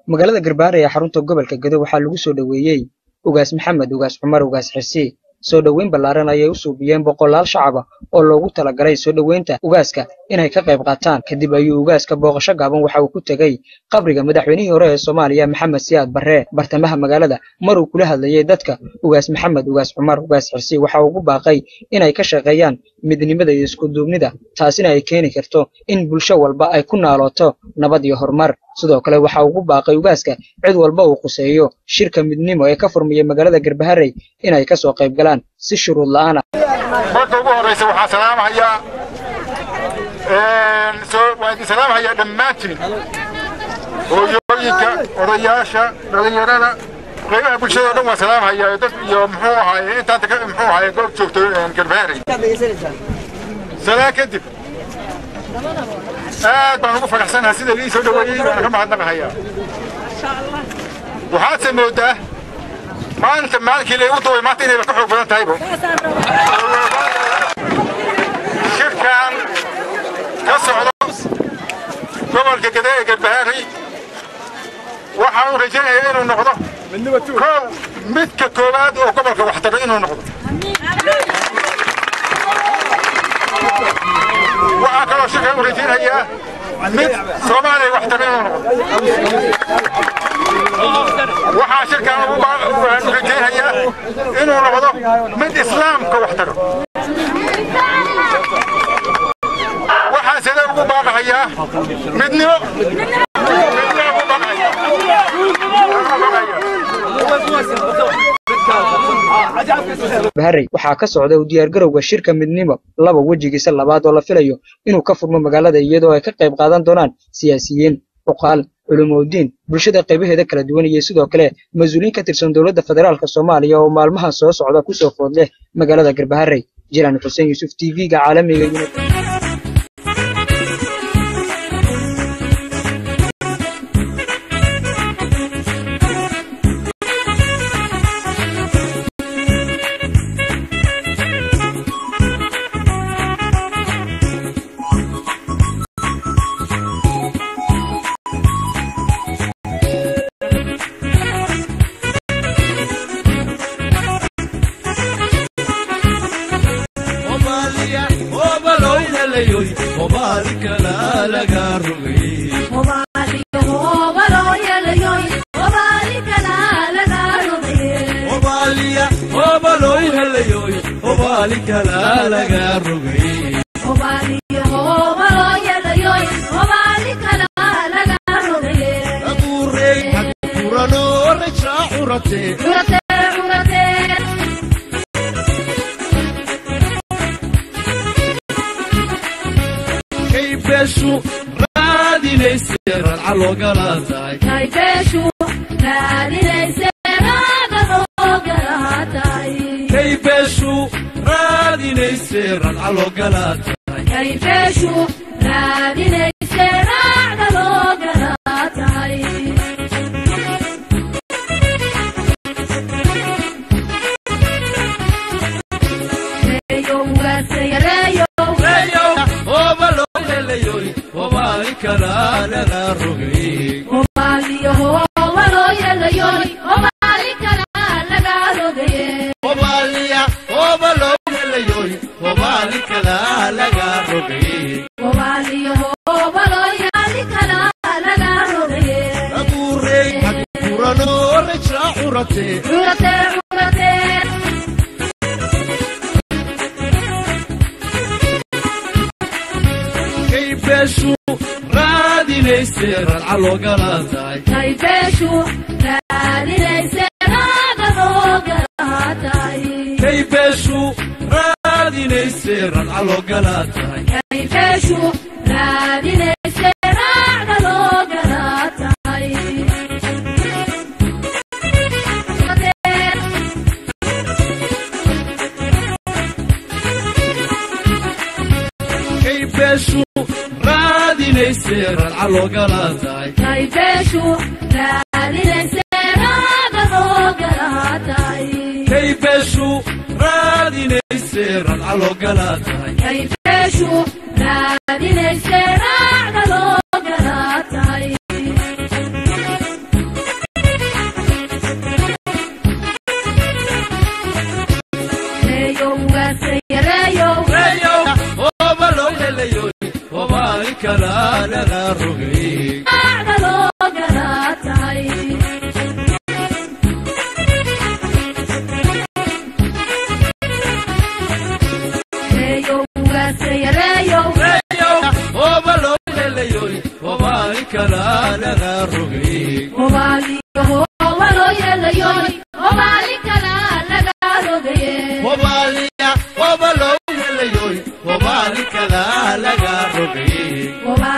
Magaalada Garbaharey ee xarunta gobolka Gedo waxaa lagu soo dhoweeyey Ugaas Maxamed Ugaas Cumar Ugaas Xirsi. Soo dhoweyn ballaaran ayay u suubiyeen boqolaal shacab ah oo loogu talagalay soo dhoweynta ugaaska inay ka qayb qaataan. Kadib ayuu ugaaska booqasho gaaban waxa uu ku tegey qabriga madaxweynihii hore ee Soomaaliya Maxamed Siyaad Barre. Bartamaha magaalada mar uu kula hadlayay dadka, Ugaas Maxamed Ugaas Cumar Ugaas Xirsi waxa uu ugu baaqay inay ka shaqeeyaan midnimada iyo isku duubnida, taasina ay keeni karto in bulsho walba ay ku naalooto nabad iyo horumar. Sidoo kale waxa uu ugu baaqay ugaaska cid walba uu quseeyo shirka midnimo ee ka furmaya magaalada Garbaharey inay ka soo qayb galaan si shuruud la'aan ah. Marka ugu horreysa waxaan salaamahayaa, waan idin salaamahayaa dhammaantiin, hooyooyinka, odayaasha, dhalinyarada, qaybaha bulshada oo dhan waan salaamahayaa, dad iyo muxuu ahaaye intaanta muxuu ahaaye goob joogto Garbaharey. Salaan kadib, aad baan ugu faraxsanahay sida lii soo dhoweeyey, waana ka mahadnaqahayaa. Waxaadse moodaa maanta maalinkii laygu duubay maanta inayba ka xoog badan tahaybo. Shirkan ka socdo gobolka Gede ee Garbaharey waxaan u rajaynayaa inuu noqdo kow midka koowaad oo gobolka waxtaro inuu noqdo. Waxaan kaloo shirkan u rajaynayaa mid Soomaaliya waxtaro inuu noqdo. Waxaan shirkan u rajaynayaa inuu noqdo mid islaamka waxtaro. Waxaan sida ugu baaqahayaa midnimo, midnimo ugu baaqahaya. Baharey waxaa ka socda u diyaargarowga shirka midnimo laba wejigiisa labaad oo la filayo inuu ka furmo magaalada, iyadoo ay ka qayb qaadan doonaan siyaasiyiin, cuqaal, culumuudiin, bulshada qaybaheeda kala duwan iyo sidoo kale mas-uuliyiin ka tirsan dowladda federaalka Soomaaliya oo maalmahan soo socda kusoo food leh magaalada Garbaharey. Jilaan Xuseen Yuusuf, TV-ga caalamiga. Laga rogay. Laga rogay. Laga rogay. Laga rogay.